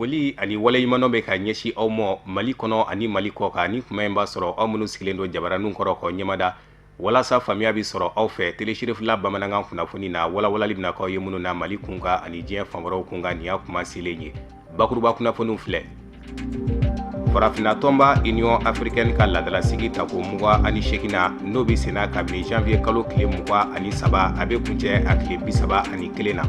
Foli ani waleɲumandɔn bɛ ka ɲɛsin aw ma Mali kɔnɔ ani Mali kɔ kan. Ni kuma in b'a sɔrɔ aw minnu sigilen don jabaraninw kɔrɔ k'aw ɲɛmada walasa faamuya bɛ sɔrɔ aw fɛ Télé Cherifla bamanankan kunnafoni na, walawalali bɛna k'aw ye minnu na Mali kunkan ani diɲɛ fan wɛrɛw kunkan. Nin y'a kuma selen ye. Bakuruba kunnafoniw filɛ. Farafinna tɔnba Union africaine ka laadalasigi tako 28nan, n'o bɛ senna kabini janvier kalo tile 23, a bɛ kuncɛ a tile 31 na.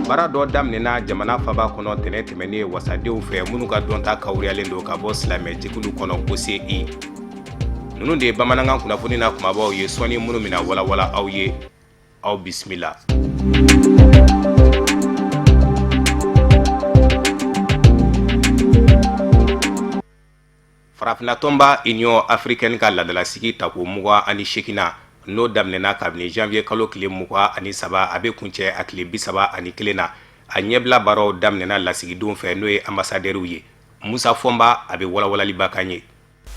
Baara dɔ daminɛna jamana faba kɔnɔ tɛnɛ tɛmɛnen wasadenw fɛ minnu ka dɔnta kawuriyalen don ka bɔ silamɛjɛkulu kɔnɔ OCI. Ninnu de ye bamanankan kunnafoni na kumabaw ye sɔɔni minnu bɛna walawala aw ye. Aw bisimila. Farafinna tɔnba Union africaine ka laadalasigi tako 28nan, n'o daminɛna kabini janvier kalo tile 23, a bɛ kuncɛ a tile 31 na. A ɲɛbila baaraw daminɛna lasigidenw fɛ, n'o ye ambassadeurs ye. Musa Fɔnba, a bɛ walawalaliba k'an ye.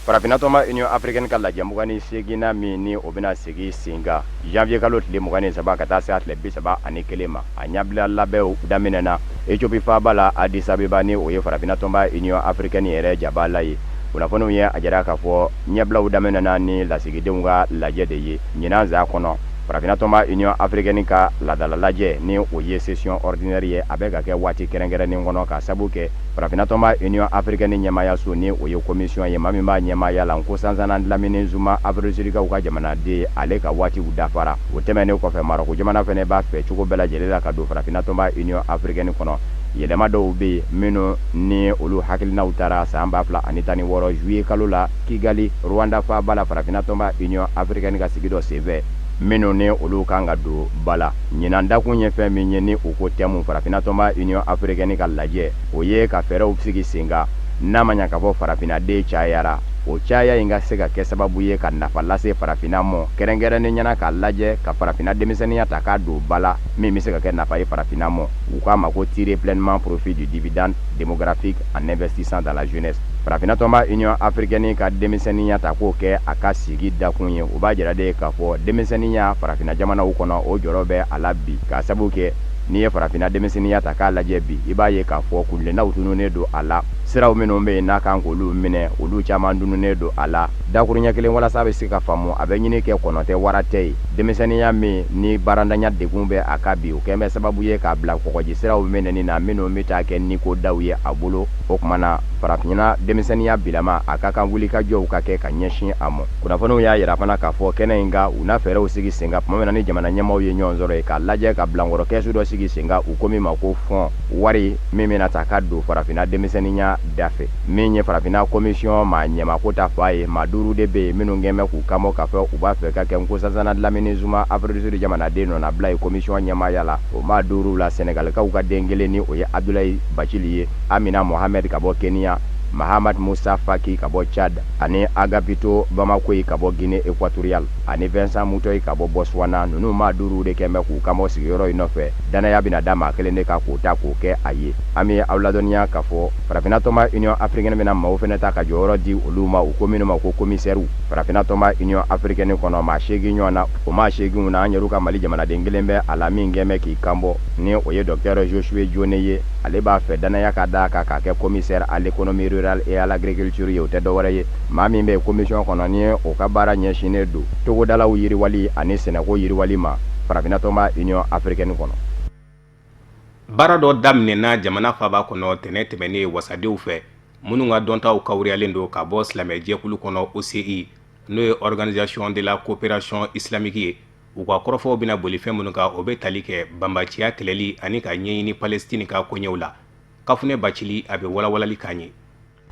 Farafinna tɔnba Union africaine ka lajɛ 28nan min ni o bɛna sigi sen kan janvier kalo tile 23 ka taa se a tile 31 ma, a ɲɛbila labɛnw daminɛna Ethiopie faaba la Addis Abeba, ni o ye farafinna tɔnba Union africaine yɛrɛ jabala ye. Kunnafoniw ye a jira k'a fɔ ɲɛbilaw daminɛna ni lasigidenw ka lajɛ de ye ɲinan za kɔnɔ. Farafinna tɔnba Union africaine ka laadala lajɛ, ni o ye session ordinaire ye, a bɛ ka kɛ waati kɛrɛnkɛrɛnnen kɔnɔ ka sabu kɛ Farafinna tɔnba Union africaine ɲɛmaayaso, ni o ye commission ye, maa min b'a ɲɛmaaya la, Nkosazana Dlamini Zuma, Afrique du Sud ka jamanaden, ale ka waatiw dafara. O tɛmɛnen kɔfɛ, Marɔku jamana fana b'a fɛ cogo bɛɛ lajɛlen la ka don farafinna tɔnba Union africaine kɔnɔ. Yɛlɛma dɔw bɛ yen minnu ni olu hakilinaw tara san 2016 juillet kalo la Kigali, Rwanda faaba la, farafinna tɔnba Union africaine ka sigi dɔ senfɛ, minnu ni olu kan ka don ba la. Ɲinan dakun ye fɛn min ye, ni u ko thème farafinna tɔnba Union africaine ka lajɛ, o ye ka fɛɛrɛw sigi sen kan, n'a ma ɲa k'a fɔ farafinnaden cayara, o caya in ka se ka kɛ sababu ye ka nafa lase farafinna mɔ, kɛrɛnkɛrɛnnen ɲɛna k'a lajɛ ka farafinna denmisɛnninya ta k'a don ba la, min bɛ se ka kɛ nafa ye farafinna mɔ. U k'a ma ko tirer pleinement profit du dividende démographique en investissant dans la jeunesse. Farafinna tɔnba Union africaine ka denmisɛnninya ta k'o kɛ a ka sigi dakun ye, o b'a jira de k'a fɔ denmisɛnninya farafinna jamanaw kɔnɔ, o jɔrɔ bɛ a la bi, k'a sabu kɛ n'i ye farafinna denmisɛnninya ta k'a lajɛ bi, i b'a ye k'a fɔ kuntilennaw tununnen don a la, siraw minnu bɛ yen n'a kan k'olu minɛ, olu caman tununnen don a la. Dakuruɲɛ kelen, walasa a bɛ se ka faamu, a bɛ ɲini kɛ kɔnɔ tɛ wara tɛ ye. Denmisɛnninya min ni baarantanya degun bɛ a kan bi, o kɛn bɛ sababu ye k'a bila kɔgɔji siraw minɛni na minnu bɛ taa kɛ niko daw ye a bolo. O tuma na, farafinna denmisɛnninya bilama, a ka kan wulikajɔw ka kɛ ka ɲɛsin a ma. Kunnafoniw y'a jira fana k'a fɔ kɛnɛ in kan, u na fɛɛrɛw sigi sen kan tuma min na ni jamana ɲɛmaaw ye ɲɔgɔn sɔrɔ yen, k'a lajɛ ka bilankɔrɔ kɛsu dɔ sigi sen kan, u ko min ma ko fonds, wari min bɛna ta ka don farafinna denmisɛnninya da fɛ. Min ye farafinna commission maa ɲɛmaako ta fa ye, maa duuru de bɛ yen minnu kɛn bɛ k'u kanbɔ k'a fɔ u b'a fɛ ka kɛ Nkosazana Dlamini Zuma, Afrique du Sud jamanaden, nɔnabila ye commission ɲɛmaaya la. O maa duuru la, Sɛnɛgalikaw ka den kelen, ni o ye Abdoulaye Bathily ye, Amina Mohamed ka bɔ Kenya, Mahamat Moussa Faki ka bɔ Tchad, ani Agapito Bamakoyi ka bɔ Guinée équatoriale, ani Vincent Mutoyi ka bɔ Botswana. Ninnu maa duuru de kɛn bɛ k'u kanbɔ sigiyɔrɔ in nɔfɛ. Danaya bɛna da maa kelen de kan k'o ta k'o kɛ a ye. An bɛ aw ladɔnniya k'a fɔ farafinna tɔnba Union africaine bɛna maaw fana ta ka jɔyɔrɔ di olu ma, u ko minnu ma ko commissaires. Farafinna tɔnba Union africaine kɔnɔ, maa 8 ɲɔgɔn na. O maa 8 na, an yɛrɛw ka Mali jamanaden kelen bɛ a la min kɛn bɛ k'i kanbɔ, ni o ye docteur Josué Dione ye. Ale b'a fɛ danaya ka da a kan k'a kɛ commissaire à l'économie rurale et à l'agriculture ye. O tɛ dɔwɛrɛ ye, maa min bɛ commission kɔnɔ, ni o ka baara ɲɛsinnen don togodalaw yiriwali ani sɛnɛko yiriwali ma farafinna tɔnba Union africaine kɔnɔ. Baara dɔ daminɛna jamana faba kɔnɔ tɛnɛ tɛmɛnen wasadenw fɛ minnu ka dɔntaw kawuriyalen don ka bɔ silamɛjɛkulu kɔnɔ OCI, n'o ye Organisation de la coopération islamique ye. U ka kɔrɔfɔw bɛna boli fɛn minnu kan, o bɛ tali kɛ banbaciya kɛlɛli ani ka ɲɛɲini Palestine ka koɲɛw la. Kafunɛ Bacili, a bɛ walawalali k'an ye.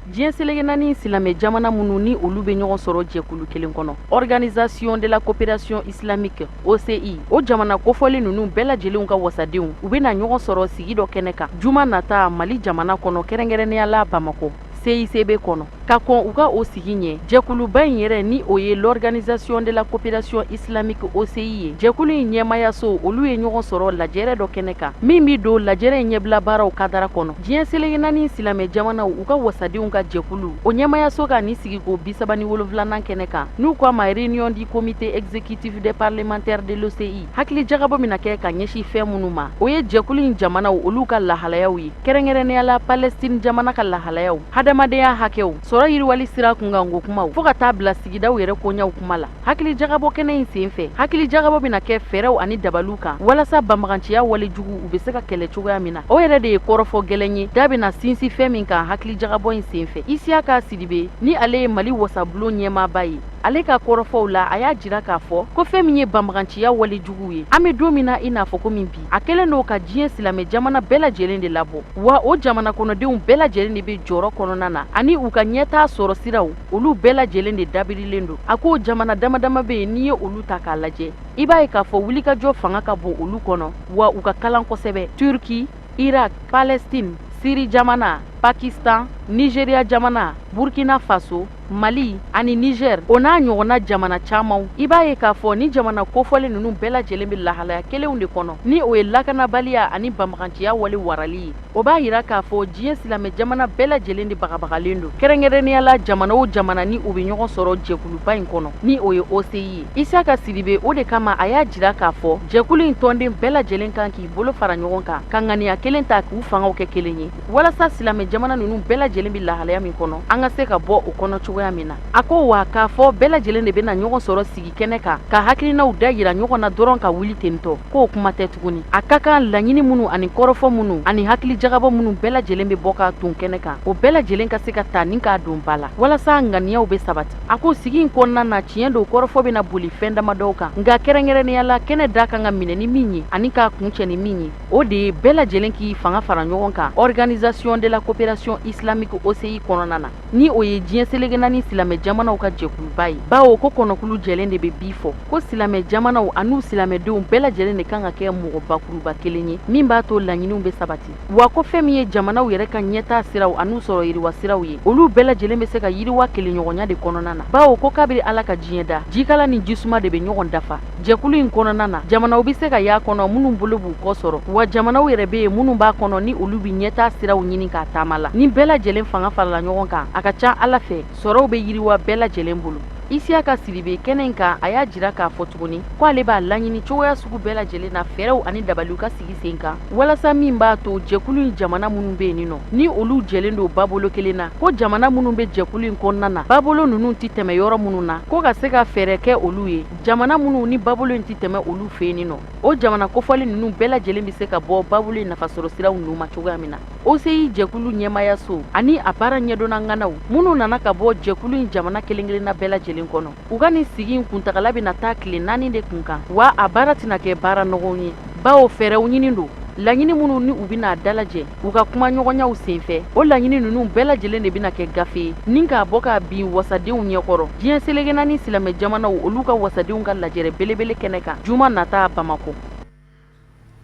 Diɲɛ seleke naani silamɛ jamana minnu ni olu bɛ ɲɔgɔn sɔrɔ jɛkulu kelen kɔnɔ, Organisation de la coopération islamique, OCI, o jamana kofɔlen ninnu bɛɛ lajɛlenw ka wasadenw, u bɛna ɲɔgɔn sɔrɔ sigi dɔ kɛnɛ kan juma nata Mali jamana kɔnɔ, kɛrɛnkɛrɛnnenya la Bamakɔ CICB kɔnɔ. Ka kɔn u ka o sigi ɲɛ, jɛkuluba in yɛrɛ, ni o ye l'Organisation de la coopération islamique OCI ye, jɛkulu in ɲɛmayaso, olu ye ɲɔgɔn sɔrɔ lajɛrɛ dɔ kɛnɛ kan min bɛ don lajɛrɛ in ɲɛbila baaraw kadara kɔnɔ. Diɲɛ seleke naani silamɛ jamanaw u ka wasadenw ka jɛkulu, o ɲɛmayaso ka nin sigiko 37nan kɛnɛ kan, n'u ko a ma réunion du comité exécutif des parlementaires de l'OCI, hakili jagabɔ bɛna kɛ ka ɲɛsin fɛn minnu ma, o ye jɛkulu in jamanaw olu ka lahalayaw ye, kɛrɛnkɛrɛnnenya la Palestine jamana ka lahalayaw, hadamadenya hakɛw, sɔrɔ yiriwali sira kunkanko kumaw, fo ka taa bila sigidaw yɛrɛ koɲaw kuma la. Hakili jagabɔ kɛnɛ in sen fɛ, hakili jagabɔ bɛna kɛ fɛɛrɛw ani dabaliw kan walasa banbaganciya wale jugu u bɛ se ka kɛlɛ cogoya min na. O yɛrɛ de ye kɔrɔfɔ gɛlɛn ye da bɛna sinsin fɛn min kan hakili jagabɔ in sen fɛ. Isiyaka Sidibe, ni ale ye Mali wasabulon ɲɛmaaba ye, ale ka kɔrɔfɔw la, a y'a jira k'a fɔ ko fɛn min ye banbaganciya wale juguw ye, an bɛ don min na i n'a fɔ komi bi, a kɛlen don ka diɲɛ silamɛ jamana bɛɛ lajɛlen de labɔ, wa o jamana kɔnɔdenw bɛɛ lajɛlen de bɛ jɔrɔ kɔnɔna na, ani u ka ɲɛtaa sɔrɔ siraw, olu bɛɛ lajɛlen de dabirilen don. A ko jamana dama dama bɛ yen, n'i ye olu ta k'a lajɛ, i b'a ye k'a fɔ wulikajɔ fanga ka bon olu kɔnɔ, wa u ka kalan kosɛbɛ: Turki, Irak, Palestine, Siri jamana, Pakistan, Nigeria jamana, Burkina Faso, Mali ani Niger, o n'a ɲɔgɔnna jamana camanw. I b'a ye k'a fɔ ni jamana kofɔlen ninnu bɛɛ lajɛlen bɛ lahalaya kelenw de kɔnɔ, ni o ye lakanabaliya ani banbaganciya wale warali ye. O b'a yira k'a fɔ diɲɛ silamɛ jamana bɛɛ lajɛlen de bagabagalen don, kɛrɛnkɛrɛnnenya la jamana o jamana ni u bɛ ɲɔgɔn sɔrɔ jɛkuluba in kɔnɔ, ni o ye OCI ye. Isiyaka Sidibe, o de kama a y'a jira k'a fɔ jɛkulu in tɔnden bɛɛ lajɛlen kan k'i bolo fara ɲɔgɔn kan, ka ŋaniya kelen ta, k'u fangaw kɛ kelen ye, walasa silamɛ jamana ninnu bɛɛ lajɛlen bɛ lahalaya min kɔnɔ, an ka se ka bɔ o kɔnɔ cogoya min na. A ko wa k'a fɔ bɛɛ lajɛlen de bɛna ɲɔgɔn sɔrɔ sigi kɛnɛ kan ka hakilinaw da yira ɲɔgɔn na dɔrɔn ka wuli tentɔ, k'o kuma tɛ tuguni. A ka kan laɲini minnu ani kɔrɔfɔ minnu ani hakili jagabɔ minnu bɛɛ lajɛlen bɛ bɔ ka ton kɛnɛ kan, o bɛɛ lajɛlen ka se ka ta ni k'a don ba la walasa ŋaniyaw bɛ sabati. A ko sigi in kɔnɔna na, tiɲɛ don, kɔrɔfɔ bɛna boli fɛn damadɔw kan, nka kɛrɛnkɛrɛnnenya la kɛnɛ da kan ka minɛ ni min ye ani k'a kuncɛ ni min ye, o de ye bɛɛ lajɛlen k'i fanga fara ɲɔgɔn kan Organisation de la coopération islamique OCI kɔnɔna na, ni o ye diɲɛ seleke naani silamɛ jamanaw ka jɛkuluba ye, bawo ko kɔnɔkulu jɛlen de bɛ bi fɔ ko silamɛ jamanaw an'u silamɛdenw bɛɛ lajɛlen de kan ka kɛ mɔgɔ bakuruba kelen ye min b'a to laɲiniw bɛ sabati. Wa ko fɛn min ye jamanaw yɛrɛ ka ɲɛtaa siraw an'u sɔrɔ yiriwa siraw ye, olu bɛɛ lajɛlen bɛ se ka yiriwa kelenɲɔgɔnya de kɔnɔna na, bawo ko kabiri Ala ka diɲɛ da, jikala ni jisuma de bɛ ɲɔgɔn dafa. Jɛkulu in kɔnɔna na, jamanaw bɛ se ka y'a kɔnɔ minnu bolo b'u kɔ sɔrɔ, wa jamanaw yɛrɛ bɛ yen minnu b'a kɔnɔ ni olu bɛ ɲɛtaa siraw ɲini k'a taama la. Ni bɛɛ lajɛlen fanga farala ɲɔgɔn kan, a ka ca Ala fɛ sɔrɔw bɛ yiriwa bɛɛ lajɛlen bolo. Isiyaka Sidibe, kɛnɛ in kan, a y'a jira k'a fɔ tuguni ko ale b'a laɲini cogoya sugu bɛɛ lajɛlen na, fɛɛrɛw ani dabaliw ka sigi sen kan walasa min b'a to jɛkulu in jamana minnu bɛ yen nɔ, ni olu jɛlen don babolo kelen na, ko jamana minnu bɛ jɛkulu in kɔnɔna na, babolo ninnu tɛ tɛmɛ yɔrɔ minnu na, ko ka se ka fɛɛrɛ kɛ olu ye. Jamana minnu ni babolo in tɛ tɛmɛ olu fɛ yen nɔ, o jamana kofɔlen ninnu bɛɛ lajɛlen bɛ se ka bɔ babolo in nafasɔrɔ siraw ninnu ma cogoya min na. OCI jɛkulu ɲɛmayaso ani a baara ɲɛdɔnna ŋanaw minnu nana ka bɔ jɛkulu in jamana kelen-kelenna bɛɛ lajɛlen kɔnɔ, u ka nin sigi in kuntagala bɛna taa tile 4 de kun kan, wa a baara tɛna kɛ baara nɔgɔw ye, bawo fɛɛrɛw ɲini don. Laɲini minnu ni u bɛna dalajɛ u ka kumaɲɔgɔnyaw senfɛ, o laɲini ninnu bɛɛ lajɛlen de bɛna kɛ gafe ye ni k'a bɔ k'a bin wasadenw ɲɛkɔrɔ diɲɛ seleke naani silamɛ jamanaw olu ka wasadenw ka lajɛrɛ belebele kɛnɛ kan juma nata Bamakɔ.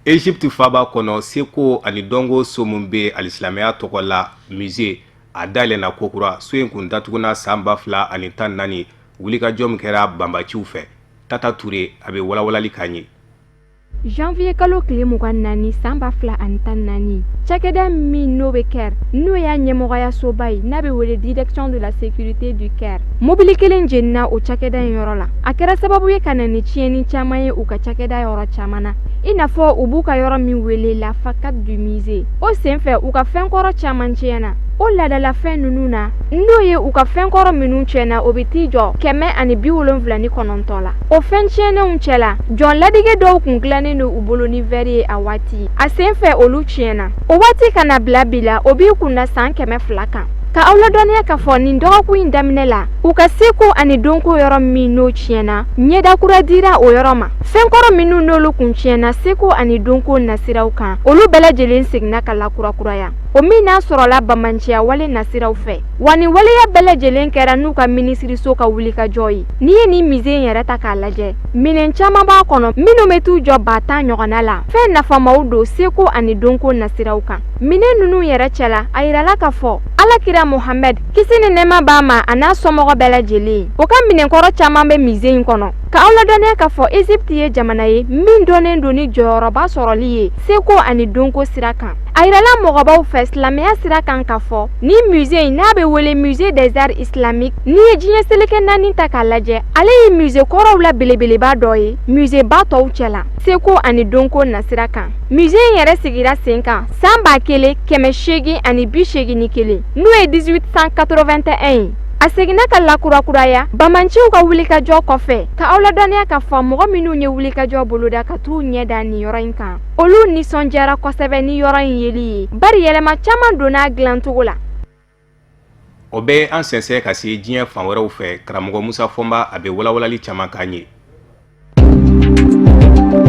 Egypte faaba kɔnɔ, seko ani dɔnko so min bɛ alisilamɛya tɔgɔ la, musée, a dayɛlɛnna kokura. So in kun datuguna san 2014, wulikajɔ min kɛra banbaciw fɛ. Tata Ture, a bɛ walawalali k'an ye. Janvier kalo tile 24 san 2014, cakɛda min n'o bɛ Caire, n'o y'a ɲɛmɔgɔyasoba ye, n'a bɛ wele Direction de la sécurité du Caire, mobili kelen jenina o cakɛda in yɔrɔ la. A kɛra sababu ye ka na ni tiɲɛni caman ye u ka cakɛda yɔrɔ caman na, i n'a fɔ u b'u ka yɔrɔ min wele la façade du musée. O senfɛ, u ka fɛnkɔrɔ caman tiɲɛna. O laadalafɛn ninnu na, n'o ye u ka fɛnkɔrɔ minnu tiɲɛna, o bɛ t'i jɔ 179 la. O fɛn tiɲɛnenw cɛla, jɔn ladege dɔw kun dilannen don u bolo ni verre ye a waati. A senfɛ, olu tiɲɛna. O waati ka na bila bi la, o b'i kunna san 200 kan. Ka aw ladɔnniya k'a fɔ nin dɔgɔkun in daminɛ la, u ka seko ani dɔnko yɔrɔ min n'o tiɲɛna, ɲɛda kura dira o yɔrɔ ma. Fɛnkɔrɔ minnu n'olu kun tiɲɛna seko ani dɔnko nasiraw kan, olu bɛɛ lajɛlen seginna ka lakurakuraya. O min n'a sɔrɔla bamanciya wale nasiraw fɛ. Wa nin waleya bɛɛ lajɛlen kɛra n'u ka minisiriso ka wulikajɔ ye. N'i ye nin musée in yɛrɛ ta k'a lajɛ, minɛn caman b'a kɔnɔ minnu bɛ t'u jɔ 10 000 ɲɔgɔnna la. Fɛn nafamaw don seko ani dɔnko nasiraw kan. Minɛn ninnu yɛrɛ cɛla, a yirala k'a fɔ Alakira Mohamɛd, kisi ni nɛɛma b'a ma a n'a somɔgɔ bɛɛ lajɛlen, o ka minɛnkɔrɔ caman bɛ musée in kɔnɔ. Ka aw ladɔnniya k'a fɔ Egypte ye jamana ye min dɔnnen don ni jɔyɔrɔba sɔrɔli ye seko ani dɔnko sira kan. A yirala mɔgɔbaw fɛ silamɛya sira kan k'a fɔ nin musée in n'a bɛ wele musée des arts islamiques, n'i ye diɲɛ seleke naani ta k'a lajɛ, ale ye musée kɔrɔw la belebeleba dɔ ye musée ba tɔw cɛla seko ani dɔnko nasira kan. Musée in yɛrɛ sigira sen kan san 1881, n'o ye 1881 ye. A seginna ka lakurakuraya bamanciw ka wulikajɔ kɔfɛ. Ka aw ladɔnniya k'a fɔ mɔgɔ minnu ye wulikajɔ boloda ka t'u ɲɛ da nin yɔrɔ in kan, olu nisɔndiyara kosɛbɛ ni yɔrɔ in yeli ye, bari yɛlɛma caman donna a dilancogo la. O bɛ an sɛnsɛn ka se diɲɛ fan wɛrɛw fɛ. Karamɔgɔ Musa Fɔnba, a bɛ walawalali caman k'an ye.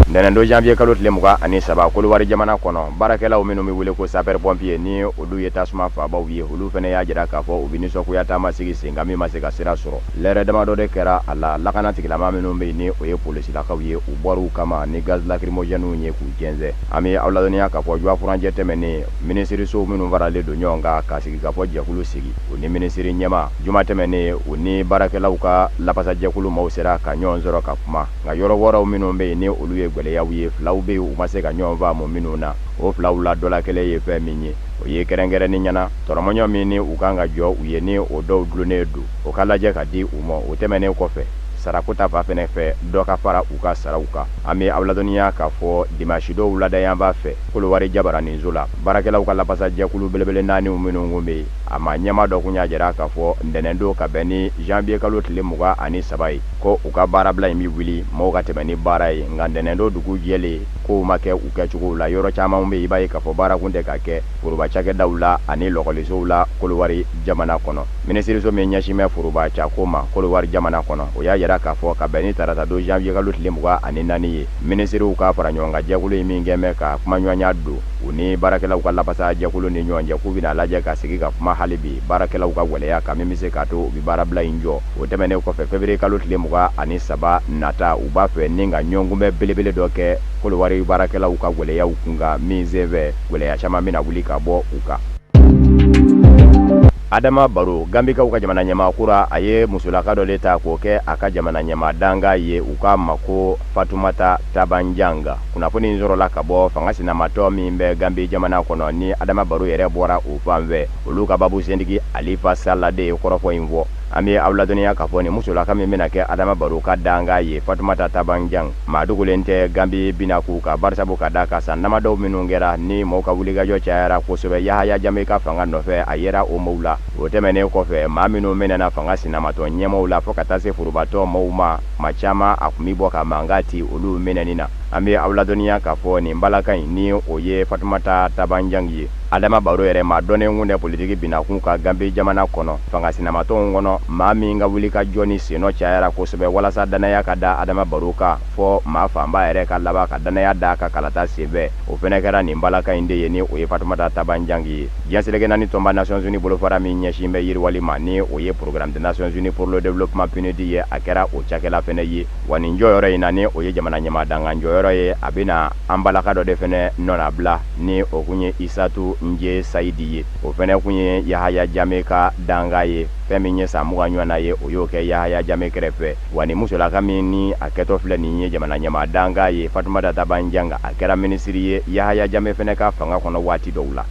Ntɛnɛndon janvier kalo tile 23, Kolowari jamana kɔnɔ, baarakɛlaw minnu bɛ wele ko sapeur pompier, ni olu ye tasuma fabaw ye, olu fana y'a jira k'a fɔ u bɛ nisɔngoya taama sigi sen kan min ma se ka sira sɔrɔ. Lɛrɛ damadɔ de kɛra a la, lakana tigilama minnu bɛ yen, ni o ye polisilakaw ye, u bɔr'u kama ni gaz lacrymogène ye k'u jɛnsɛn. An bɛ aw ladɔnniya k'a fɔ juwa furancɛ tɛmɛnen, minisirisow minnu faralen don ɲɔgɔn kan ka sigi ka fɔ jɛkulu sigi, u ni minisiri ɲɛmaa, juma tɛmɛnen, u ni baarakɛlaw ka lafasajɛkulu maaw sera ka ɲɔgɔn sɔrɔ ka kuma. Nka yɔrɔ wɔɔrɔw minnu bɛ yen, ni olu ye gwɛlɛyaw ye, filaw bɛ yen u ma se ka ɲɔgɔn faamu minnu na. O filaw la dɔ la kelen ye fɛn min ye, o ye kɛrɛnkɛrɛnni ɲɛna tɔrɔmɔɲɔ min ni u kan ka jɔ u ye, ni o dɔw dulonnen don, o ka lajɛ ka di u ma. O tɛmɛnen kɔfɛ, sarako ta fan fɛnɛ fɛ, dɔ ka fara u ka saraw kan. An bɛ aw ladɔnniya k'a fɔ dimanche dɔw wuladayanfan fɛ, Kolowari jabaraninso la, baarakɛlaw ka lafasajɛkulu belebele naaniw minnu kun bɛ yen, a maa ɲɛmaa dɔ kun y'a jira k'a fɔ ntɛnɛndon ka bɛn ni janvier kalo tile 23 ye, ko u ka baarabila in bɛ wuli, mɔgɔw ka tɛmɛ ni baara ye. Nka ntɛnɛndon dugu jɛlen, kow ma kɛ u kɛcogow la. Yɔrɔ caman bɛ yen, i b'a ye k'a fɔ baara kun tɛ ka kɛ foroba cakɛdaw la ani lɔkɔlisow la Kolowari jamana kɔnɔ. Minisiriso min ɲɛsin bɛ foroba cako ma Kolowari jamana kɔnɔ, o y'a jira k'a fɔ ka bɛn ni tarata don janvier kalo tile 24 ye, minisiriw ka fara ɲɔgɔn kan jɛkulu in min kɛn bɛ ka kumaɲɔgɔnya don u ni baarakɛlaw ka lafasa jɛkulu ni ɲɔgɔn cɛ, k'u bɛna lajɛ ka sigi ka kuma hali bi baarakɛlaw ka gwɛlɛya kan min bɛ se k'a to u bɛ baarabila in jɔ. O tɛmɛnen kɔfɛ, février kalo tile 23 nata, u b'a fɛ ni ka ɲɔgɔnkunbɛn belebele dɔ kɛ Kolowari baarakɛlaw ka gwɛlɛyaw kunkan, min senfɛ gwɛlɛya caman bɛna wuli ka bɔ u kan. Adama Baro, Gambikaw ka jamana ɲɛmaa kura, a ye musolaka dɔ de ta k'o kɛ a ka jamana ɲɛmaa dankan ye, u k'a ma ko Fatumata Tabanjanga. Kunnafoni in sɔrɔla ka bɔ fanga sinamatɔ min bɛ Gambi jamana kɔnɔ, ni Adama Baro yɛrɛ bɔra o fan fɛ, olu ka babu sentigi Alifa Sala de ye kɔrɔfɔ in fɔ. An bɛ aw ladɔnniya k'a fɔ nin musolaka min bɛna kɛ Adama Baro ka dankan ye, Fatumata Tabanjang, maa dogolen tɛ Gambi binaku kan, barisabu ka da kan san damadɔw minnu kɛra ni mɔgɔw ka wulikajɔ cayara kosɛbɛ Yahaya Jame ka fanga nɔfɛ, a yera o mɔgɔw la. O tɛmɛnen kɔfɛ, maa minnu minɛna fanga sinamatɔ ɲɛmaaw la fo ka taa se forobatɔ mɔgɔw ma, tuma caman a tun bɛ bɔ ka mankan ci olu minɛni na. An bɛ aw ladɔnniya k'a fɔ nin balakan in, ni o ye Fatumata Tabanjang ye, Adama Baro yɛrɛ maa dɔnnen kun tɛ politiki binakun kan Gambi jamana kɔnɔ. Fanga sinamatɔnw kɔnɔ, maa min ka wulikajɔ ni sennɔ cayara kosɛbɛ walasa dannaya ka da Adama Baro kan, fɔ maa fanba yɛrɛ ka laban ka dannaya da ka kalata senfɛ, o fɛnɛ kɛra nin balakan in de ye, ni o ye Fatumata Tabanjang ye. Diɲɛ seleke naani tɔnba Nations Unies bolofara min ɲɛsin bɛ yiriwali ma, ni o ye Programme des Nations Unies pour le développement PNUD ye, a kɛra o cakɛla fɛnɛ ye. Wa nin jɔyɔrɔ in na, ni o ye jamana ɲɛmaa dankan jɔyɔrɔ ye, a bɛna an balaka dɔ de fɛnɛ nɔnabila, ni o kun ye Isatu Nje Sayidi ye. O fɛnɛ kun ye Yahaya Jame ka dankan ye. Fɛn min ye san 20 ɲɔgɔnna ye, o y'o kɛ Yahaya Jame kɛrɛfɛ. Wa ni musolaka min ni a kɛtɔ filɛ nin ye jamana ɲɛmaa dankan ye, Fatumata Tabanjang, a kɛra minisiri ye Yahaya Jame fɛnɛ ka fanga kɔnɔ waati dɔw la.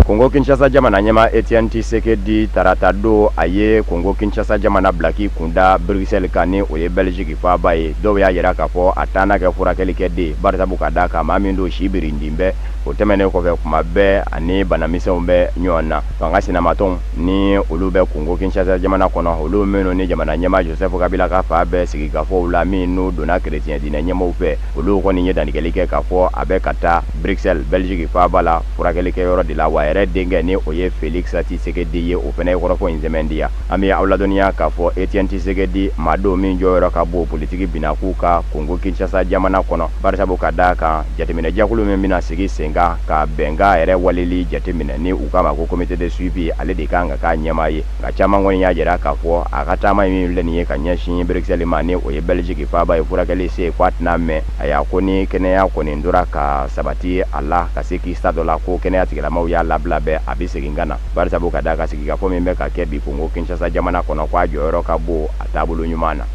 Kongo Kinshasa jamana ɲɛmaa Etienne Tshisekedi, tarata don, a ye Kongo Kinshasa jamana bila k'i kunda Bruxelles kan, ni o ye Belgique faaba ye. Dɔw y'a jira k'a fɔ a taana kɛ furakɛli kɛ de, barisabu ka da kan maa min don si birindin bɛ. O tɛmɛnen kɔfɛ, kuma bɛɛ ani banamisɛnw bɛ ɲɔgɔn na. Fanga sinamatɔnw ni olu bɛ Kongo Kinshasa jamana kɔnɔ, olu minnu ni jamana ɲɛmaa Joseph Kabila ka fa bɛ sigikafɔw la, min n'u donna kerecɛn diinɛ ɲɛmaaw fɛ, olu kɔni ye dantigɛli kɛ k'a fɔ a bɛ ka taa Bruxelles, Belgique faaba la, furakɛli kɛyɔrɔ de la. Wa yɛrɛ yɛrɛ denkɛ ni o ye Felix Tshisekedi ye, o fana ye kɔrɔfɔ in sɛmɛntiya. An bɛ aw ladɔnniya k'a fɔ Etienne Tshisekedi, maa don min jɔyɔrɔ ka bon politiki binakun kan Congo Kinshasa jamana kɔnɔ, barisabu ka d'a kan jateminɛjɛkulu min bɛna sigi sen kan ka bɛnkan yɛrɛ waleli jateminɛ ni u k'a ma ko comité de suivi, ale de kan ka k'a ɲɛmaa ye. Nka caman kɔni y'a jira k'a fɔ a ka taama in min filɛ nin ye ka ɲɛsin Bruxelles ma, ni o ye Belgique faaba ye, furakɛli se ko a tɛna mɛn. Ayiwa, ko ni kɛnɛya kɔni tora ka sabati a la ka se k'i dɔ la, ko kɛnɛya tigilamaw y'a labila bɛɛ, a bɛ segin ka na, barisabu ka d'a kan sigikafɔ min bɛ ka kɛ bi Congo Kinshasa jamana kɔnɔ, ko a jɔyɔrɔ ka bon a taabolo ɲuman na.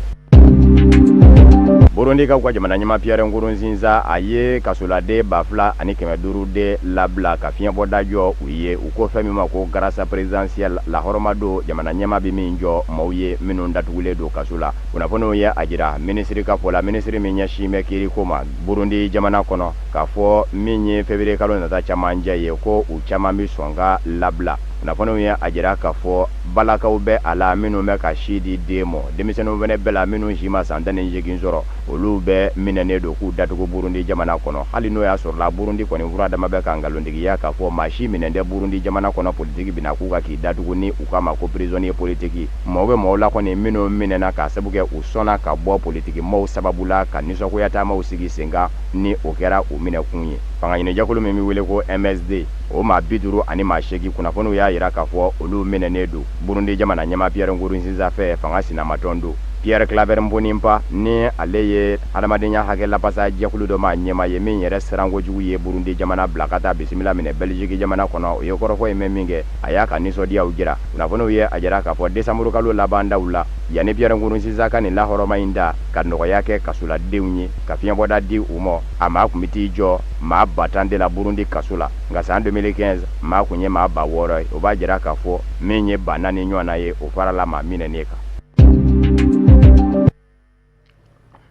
Burundikaw ka jamana ɲɛmaa Pierre Nkurunziza, a ye kasoladen 2500 de labila ka fiɲɛbɔda jɔ u ye. U ko fɛn min ma ko grâce présidentielle, lahɔrɔma don jamana ɲɛmaa bɛ min jɔ maaw ye minnu datugulen don kaso la. Kunnafoniw ye a jira minisiri ka fɔ la, minisiri min ɲɛsin bɛ kiiriko ma Burundi jamana kɔnɔ, k'a fɔ min ye février kalo nata camancɛ ye, ko u caman bɛ sɔn ka labila. Kunnafoniw ye a jira k'a fɔ balakaw bɛ a la minnu bɛ ka sin di den ma, denmisɛnninw fana bɛ la minnu si ma san 18 sɔrɔ, olu bɛɛ minɛnen don k'u datugu Burundi jamana kɔnɔ. Hali n'o y'a sɔrɔla Burundi kɔni fura dama bɛ ka nkalontigiya k'a fɔ maa si minɛn tɛ Burundi jamana kɔnɔ politiki bina k'u ka k'i datugu ni u k'a ma ko prisonnier politique. Maaw bɛ maaw la kɔni minnu minɛna k'a sabu kɛ u sɔnna ka bɔ politiki maaw sababu la ka nisɔngoya taamaw sigi sen kan, ni o kɛra u minɛkun ye. Fanga ɲinijɛkulu min bɛ wele ko MSD, o maa 58, kunnafoniw y'a jira k'a fɔ olu minɛnen don Burundi jamana ɲɛmaa Pierre Nkurunziza fɛ, fanga sinamatɔn don. Pierre Claver Mbonimpa, ni ale ye adamadenya hakɛ lapasa jɛkulu dɔ maa ɲɛmaa ye min yɛrɛ sirankojugu ye Burundi jamana bila ka taa bisimila minɛ Belgique jamana kɔnɔ, o ye kɔrɔfɔ in mɛn min kɛ, a y'a ka nisɔndiyaw jira. Kunnafoniw ye a jira k'a fɔ décembre kalo laban daw la, yanni Pierre Nkurunziza ka nin lahɔrɔma in da ka nɔgɔya kɛ kasoladenw ye ka fiɲɛbɔda di u ma, a maa tun bɛ t'i jɔ maa 10 000 de la Burundi kaso la. Nka san 2015, maa tun ye maa 6000 ye. O b'a jira k'a fɔ min ye 4000 ɲɔgɔnna ye, o farala maa minɛnen kan.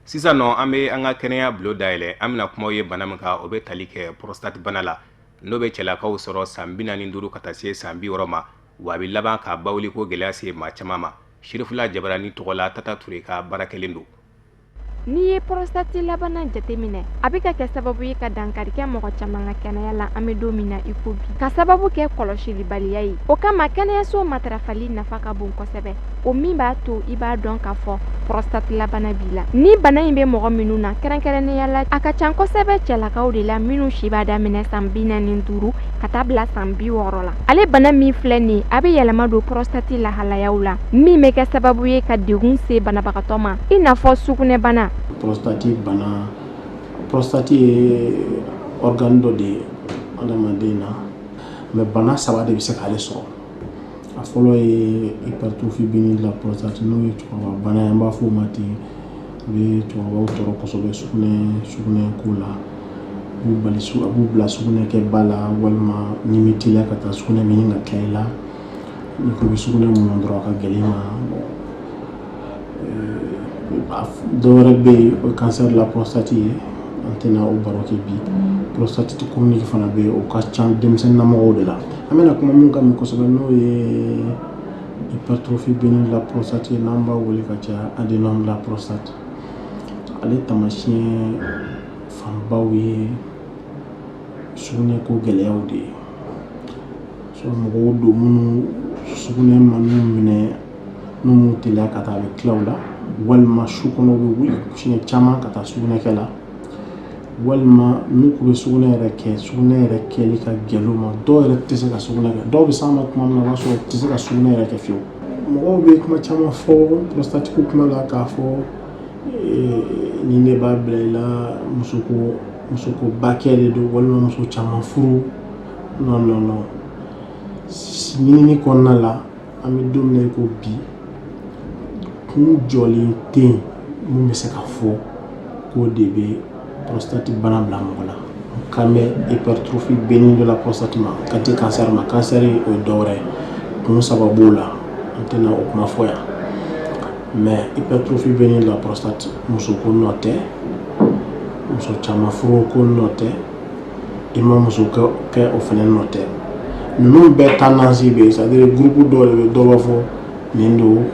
Sisan nɔ, an bɛ an ka kɛnɛya bulon dayɛlɛ. An bɛna kuma ye bana min kan, o bɛ tali kɛ prostate bana la, n'o bɛ cɛlakaw sɔrɔ san 45 ka taa se san 60 ma, wa a bɛ laban ka bawuli ko gɛlɛya se maa caman ma. Sirifila Jabarani tɔgɔ la, Tata Ture ka baara kɛlen don. N'i ye prostate labana jateminɛ, a bɛ ka kɛ sababu ye ka dankari kɛ mɔgɔ caman ka kɛnɛya la an bɛ don min na i ko bi, ka sababu kɛ kɔlɔsilibaliya ye. O kama, kɛnɛyaso matarafali nafa ka bon kosɛbɛ, o min b'a to i b'a dɔn k'a fɔ prostate labana b'i la. Ni bana in bɛ mɔgɔ minnu na, kɛrɛnkɛrɛnnenya la, a ka ca kosɛbɛ cɛlakaw de la minnu si b'a daminɛ san 45 ka taa bila san 60 la. Ale bana min filɛ nin, a bɛ yɛlɛma don prostate lahalayaw la, min bɛ kɛ sababu ye ka degun se banabagatɔ ma, i n'a fɔ sugunɛbana. Prostate bana, prostate ye organe dɔ de ye adamaden na, mais bana saba de bɛ se k'ale sɔrɔ. A fɔlɔ ye hypertrophie bénigne de la prostate, n'o ye cɛkɔrɔba bana ye, an b'a fɔ o ma ten. A bɛ cɛkɔrɔbaw tɔɔrɔ kosɛbɛ sugunɛ ko la, a b'u bali, a b'u bila sugunɛ kɛ ba la, walima n'i m'i teliya ka taa, sugunɛ bɛ ɲini ka tila i la. N'i ko i bɛ sugunɛ mun dɔrɔn, a ka gɛlɛn i ma. Dɔ wɛrɛ bɛ yen, o ye cancer de la prostate ye, an tɛna o baro kɛ bi. Prostatite chronique fana bɛ yen, o ka ca denmisɛnninnamɔgɔw de la. An bɛna kuma mun kan bi kosɛbɛ, n'o ye hypertrophie bénigne de la prostate ye, n'an b'a wele ka caya adénome de la prostate. Ale taamasiyɛn fanbaw ye sugunɛko gɛlɛyaw de ye. Mɔgɔw don minnu sugunɛ man'u minɛ, n'u m'u teliya ka taa, a bɛ tila u la, walima su kɔnɔ u bɛ wuli siɲɛ caman ka taa sugunɛkɛ la, walima n'u k'u bɛ sugunɛ yɛrɛ kɛ, sugunɛ yɛrɛ kɛli ka gɛlɛn u ma. Dɔw yɛrɛ tɛ se ka sugunɛ kɛ. Dɔw bɛ s'an ma tuma min na, o b'a sɔrɔ u tɛ se ka sugunɛ yɛrɛ kɛ fiyewu. Mɔgɔw bɛ kuma caman fɔ prostate ko kuma la, k'a fɔ nin de b'a bila i la, musoko bakɛ de don, walima muso caman furu. Non, non, non. Ɲinini kɔnɔna la, an bɛ don min na i ko bi, kun jɔlen tɛ yen mun bɛ se ka fɔ k'o de bɛ prostate bana bila mɔgɔ la. Kan bɛ hypertrophie bénigne de la prostate ma, kan tɛ cancer ma. Cancer, o ye dɔ wɛrɛ ye, kun saba b'o la, an tɛna o kuma fɔ yan. Mais hypertrophie bénigne de la prostate, muso ko nɔ tɛ, muso caman furu ko nɔ tɛ, i ma muso kɛ, o fana nɔ tɛ. Ninnu bɛɛ tendance bɛ yen, c'est à dire groupe dɔw de bɛ, dɔw b'a fɔ nin don,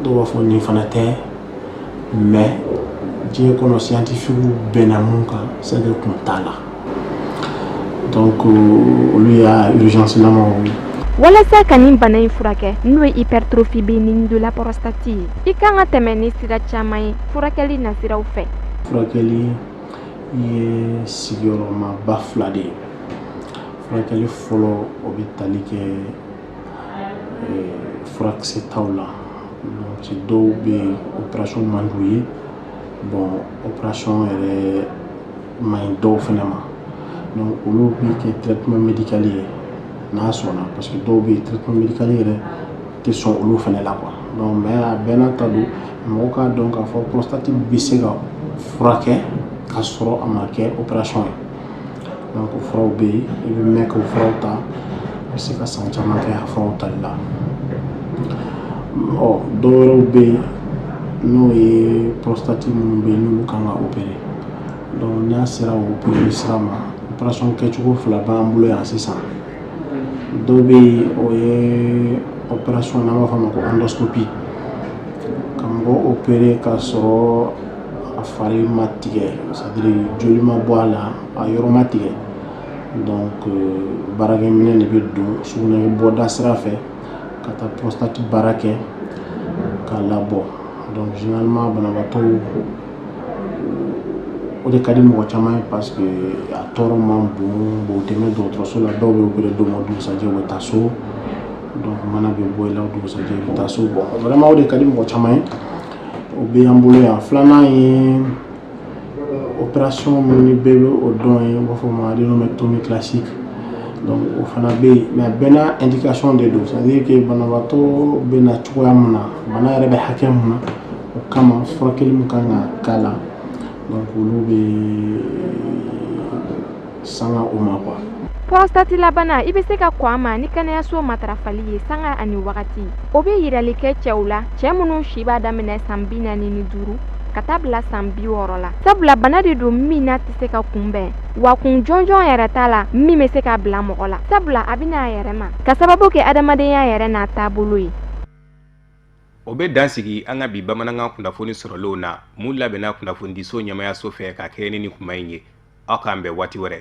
dɔw b'a fɔ nin fana tɛ. Mais diɲɛ kɔnɔ, scientifique bɛnna mun kan, c'est que kun t'a la. Donc olu y'a urgence lamaw ye. Walasa ka nin bana in furakɛ, n'o ye hypertrophie bénigne de la prostate ye, i kan ka tɛmɛ ni sira caman ye furakɛli nasiraw fɛ. Furakɛli ye sigiyɔrɔmaba fila de ye. Furakɛli fɔlɔ, o bɛ tali kɛ furakisɛ taw la. Donc dɔw bɛ yen, opération man d'u ye. Bon, opération yɛrɛ man ɲi dɔw fana ma. Donc olu bɛ kɛ traitement médical ye n'a sɔnna, parce que dɔw bɛ yen, traitement médical yɛrɛ tɛ sɔn olu fana la quoi. Donc mais a bɛɛ n'a ta don, mɔgɔ k'a dɔn k'a fɔ prostate bɛ se ka furakɛ ka sɔrɔ a ma kɛ opération ye. Donc o furaw bɛ yen, i bɛ mɛn k'o furaw ta, i bɛ se ka san caman kɛ a furaw tali la. Ɔ, dɔw wɛrɛw bɛ yen, n'o ye prostate minnu bɛ yen, n'olu kan ka opérer. Donc n'a sera o opérer sira ma, opération kɛcogo fila b'an bolo yan sisan. Dɔw bɛ yen, o ye opération n'an b'a fɔ a ma ko endoscopie, ka mɔgɔ opérer k'a sɔrɔ a fari ma tigɛ, c'est à dire joli ma bɔ a la, a yɔrɔ ma tigɛ. Donc baarakɛminɛ de bɛ don sugunɛ bɔda sira fɛ ka taa prostate baara kɛ k'a labɔ. Donc généralement banabaatɔw, o de ka di mɔgɔ caman ye, parce que a tɔɔrɔ man bon. Bon, u tɛ mɛn dɔgɔtɔrɔso la. Dɔw bɛ opérer don o dugusajɛ, u bɛ taa so. Donc mana bɛ bɔ i la, o dugusajɛ i bɛ taa so. Bon, vraiment o de ka di mɔgɔ caman ye, o bɛ an bolo yan. Filanan ye opération min ni bɛɛ bɛ o dɔn ye, u b'a fɔ o ma adénomectomie classique. Donc o fana bɛ yen, mais bɛɛ n'a indication de don, c'est à dire que banabaatɔ bɛ na cogoya min na, bana yɛrɛ bɛ hakɛ mun na, o kama furakɛli min kan ka k'a la, donc olu bɛ sanga o ma quoi. Prostate labana, i bɛ se ka kɔn a ma ni kɛnɛyaso matarafali ye sanga ani wagati. O bɛ yirali kɛ cɛw la, cɛɛ minnu si b'a daminɛ san 45 ka taa bila san 60 la, sabula bana de don min n'a tɛ se ka kunbɛn, wa kun jɔnjɔn yɛrɛ t'a la min bɛ se k'a bila mɔgɔ la, sabula a bɛna a yɛrɛ ma ka sababu kɛ adamadenya yɛrɛ n'a taabolo ye. O bɛ dan sigi an ka bi bamanankan kunnafoni sɔrɔlenw na, mun labɛnna kunnafonidiso ɲɛmayaso fɛ ka kɛ ni nin kuma in ye. Aw k'an bɛn waati wɛrɛ.